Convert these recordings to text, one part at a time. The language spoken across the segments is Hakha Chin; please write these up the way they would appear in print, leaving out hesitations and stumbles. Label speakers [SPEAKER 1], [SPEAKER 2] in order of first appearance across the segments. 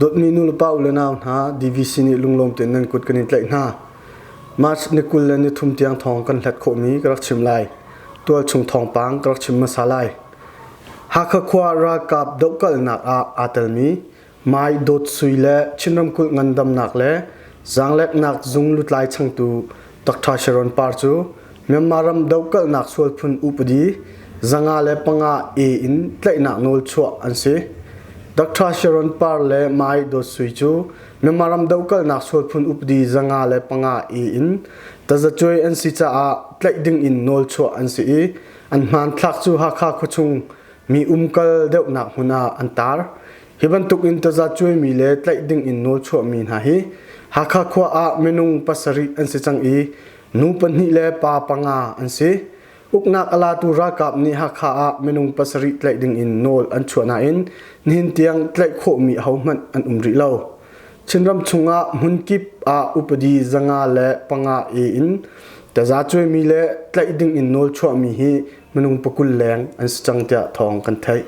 [SPEAKER 1] Dawtmi nulepa u le nau hna, DVC nih lunglawm tein nan kut kan in tlaih hna. March ni 23 tiang thawng kan hlat khawhmi ka rak chim lai. Tualchung thawngpang ka rak chim hmasa lai. Hakha khua ralkap dohkalhnak ah aa telmi Mai Dawt Sui le Chin ramkulh ngandamnak le zaangleknak zung lutlai changtu Dr. Sharon Par cu Myanmar ram dohkalhnak sualphun upadi 505 A in tlaihnak nawl chuah an si. Dr. Sharon Par le Mai Dawt Sui cu Myanmar ram dohkalhnak sualphun upadi 505 A in tazacuai an si caah tlaih ding in nawl chuah an si i an hmanthlak cu Hakha khuachung mi umkal deuhnak hmun ah an tar. Hi bantuk in tazacuaimi le tlaih ding in nawl chuahmi hna hi Hakha khua ah minung pasarih an si cang i nu pahnih le pa panga an si. Uknak a latu ralkap nih Hakha ah minung pasarih tlaih ding in nawl an chuah nain nihin tiang tlaih khawhmi ahohmanh an um rih lo. Chinram chungah hmunkip ah upadi 505 A in tazacuaimi le tlaih ding in nawl chuahmi hi minung pakul leng an si cang tiah thawng kan theih.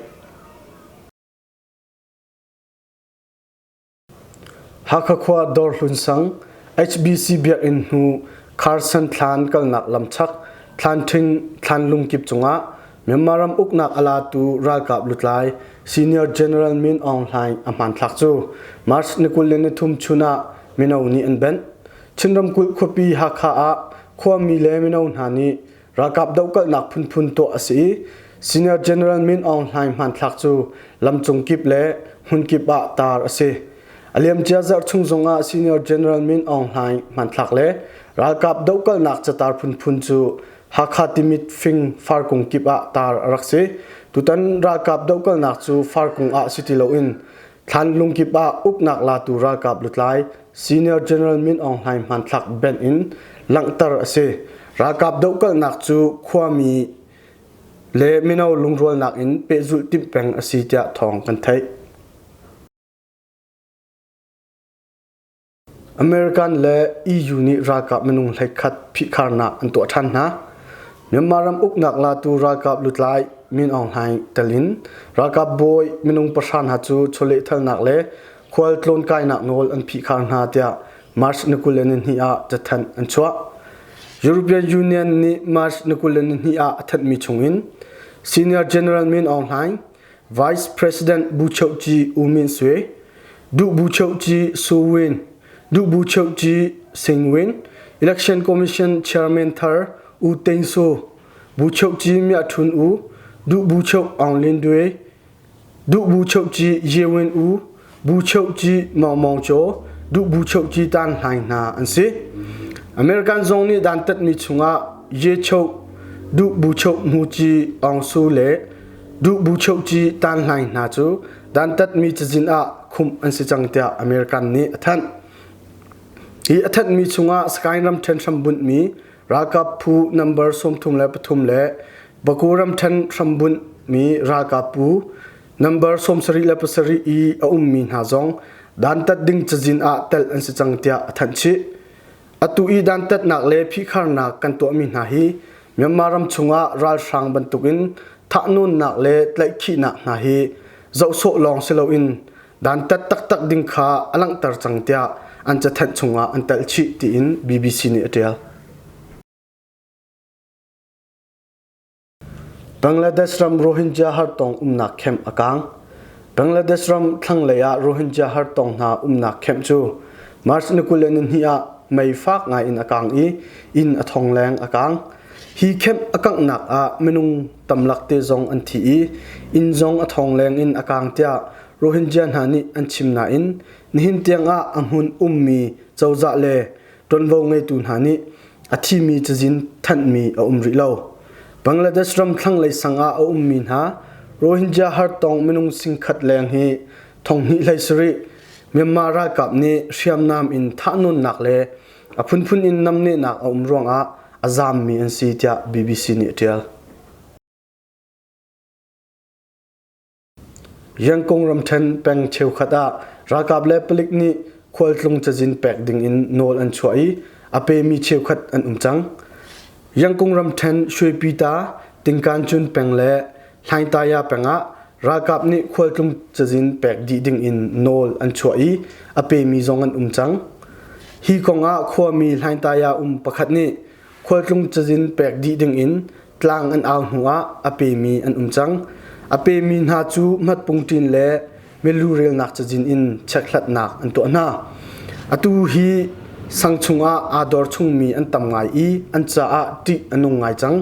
[SPEAKER 1] Hakha khua Dawrhlun sang HBC biakinn hnu Carson thlan kalnak lamchak thlanṭhing thlanlung kip cungah Myanmar ram uknak a latu ralkap lutlai Senior General Min Aung Hlaing a hmanthlak cu March ni 23 chun ah mino nih an benh. Chin ramkulh khuapi Hakha ah khuami le mino hna nih Ralkap dohkalhnak phunphun tuah a si i Senior General Min Aung Hlaing hmanthlak cu lamcung kip le hmunkip ah tar a si. A liamcia zarh chung zongah Senior General Min Aung Hlaing hmanthlak le ralkap dohkalhnak catar phunphun cu Hakha Timit fing farkung kip ah tar a rak si. Tutan ralkap dohkalhnak cu farkung ah si ti loin Thlan lungkip ah uknak latu ralkap lutlai Senior General Min Aung Hlaing hmanthlak benh in langhter a si. Ralkap dohkalhnak cu khuami le mino lungrualnak in pehzulh timh peng a si tiah thawng kan theih. American le EU nih ralkap minung hleikhat phihkharnak an tuah ṭhan hna. Myanmar ram uknak latu ralkap lutlai Min Aung Hlaing tel in ralkap bawi minung pahra hna cu chawlehthalnak le khual tlawnkainak nawl an phihkhar hna tiah March ni 22 ah cathanh an chuah. European Union nih March ni 22 ah a thanhmi chungin Senior General Min Aung Hlaing Vice President Bu Choh-Ci U Myint Swe, Duh Bu Choh-Ci Su Win, Duh Bu Choh-Ci Sing Win, Election Commission Chairman thar U Thein Soe, Bu Choh-Ci Mya Htun U, Duh Bu Choh Aung Lin Dwe, Duh Bu Choh-Ci Ye Win U, Bu Choh-Ci Maung Maung Kyaw, Duh Bu Choh-Ci Tan Hlaing hna an si. American zong nih dantatmi chungah Ye Choh, Duh Bu Choh Hmu Ci Aung Su le Duh Bu Chohci Tan Hlaing hna cu dantatmi cazin ah khumh an si cang tiah American nih a thanh. Hi a thanhmi chungah Sagaing ramṭhen hrambunhmi ralkap phu number 33 le Baku ramṭhen hrambunhmi ralkap phu number 77 i a ummi hna zong dantat ding cazin ah telh an si cang tiah a thanh chih. Atu i dantatnak le phihkharnak kan tuahmi hna hi Myanmar ram chungah ralhrang bantukin thahnawnnak le tlaihkhihnak hna hi zohsawh lawng si loin dantat taktak ding kha a langhter cang tiah an cathanh chungah an telh chih tiin BBC nih a ṭial. Bangladesh ram Rohingya hartong umnak camp a kaang. Bangladesh ram thlanglei ah Rohingya hartong hna umnak camp cu March ni 22 ah mei fak ngai in a kaang i inn a thong leng a kaang. Hi camp a kanghnak ah minung tamlak te zong an thi i inn zong a thong leng in a kaang tiah Rohingya hna nih an chim nain nihin tiang ah a hmun ummi cozah le ṭuanvo ngeitu hna nih a thimi cazin thanhmi a um rih lo. Bangladesh ram thlanglei sang ah a ummi hna Rohingya hartong minung singkhat leng hi thonghnih hlei sarih Myanmar ralkap nih hriamnam in thahnawnnak le a phunphun in namnehnak a um ruangah a zaammi an si tiah BBC nih a ṭial. Yangon ramṭhen peng cheukhat ah ralkap le palik nih khualtlung cazin pek dingin nawl an chuah i a pemi cheukhat an um cang. Yangon ramṭhen Shwepyita, Tingkancun peng le Hlaingtaya peng ah ralkap nih khualtlung cazin pek dih ding in nawl an chuah i a pemi zong an um cang. Hi kong ah khuami Hlaingtaya um pakhat nih khualtlung cazin pek dih ding in tlang an au hnu ah a pemi an um cang. A pemi hna cu hmatpungṭin le milu relnak cazin in chekhlatnak an tuah hna. Atu hi sang chungah aa dor chungmi an tam ngai i an caah ṭih a nung ngai cang.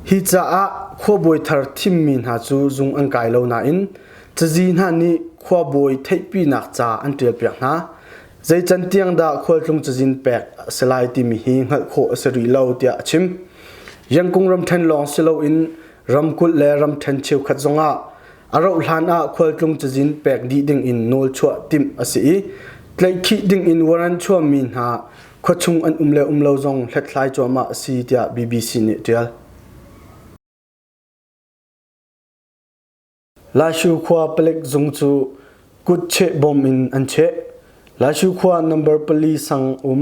[SPEAKER 1] Hi caah khuabawi thar thimmi hna cu zung an kai lo nain cazi hna nih khuabawi theihpinak ca an ṭialpiak hna. Zei can tiang dah khualtlung cazin pek a si lai timi hi hngalh khawh a si rih lo tiah a chim. Yangkung ramṭhen lawng si loin ramkulh le ramṭhen cheukhat zongah a rauh hlan ah khualtlung cazin pek dih dingin nawl chuah timh a si i tlaihkhih dingin warrant chuahmi hna khuachung an um le um lo zong hlathlai cuahmah a si tiah BBC nih a ṭial. Laishu khua palik zung cu kutcheh bom in an cheh. Laishu khua number pali sang um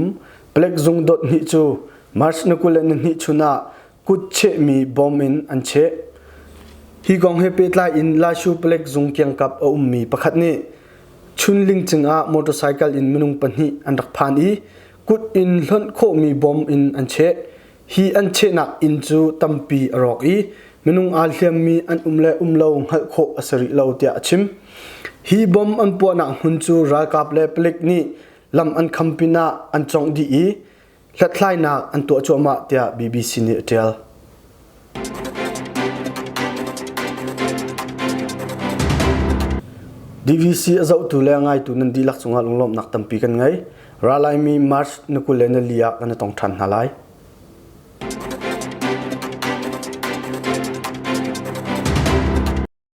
[SPEAKER 1] palik zung dot hnih cu March ni 22 chun ah kutchehmi bom in an cheh. Hi kong he pehtlai in Laishu palek zung kiangkap a ummi pakhat nih chunling cingah motorcycle in minung pahnih an rak phan i kut in hlonh khawhmi bom in an cheh. Hi an chehnak inn cu tampi a rawk i minung aa hliammi an um le um lo hngalh khawh a si rih lo tiah a chim. Hi bom an puahnak hmun cu ralkap le palik nih lam an kham pinah an congh dih i hlathlainak an tuah cuahmah tiah BBC nih a ṭial. DVC a zohtu le a ngaitu nan dihlak cungah lunglawmhnak tampi kan ngei. Ralaimi March ni 24 ah kan i tong ṭhan hna lai.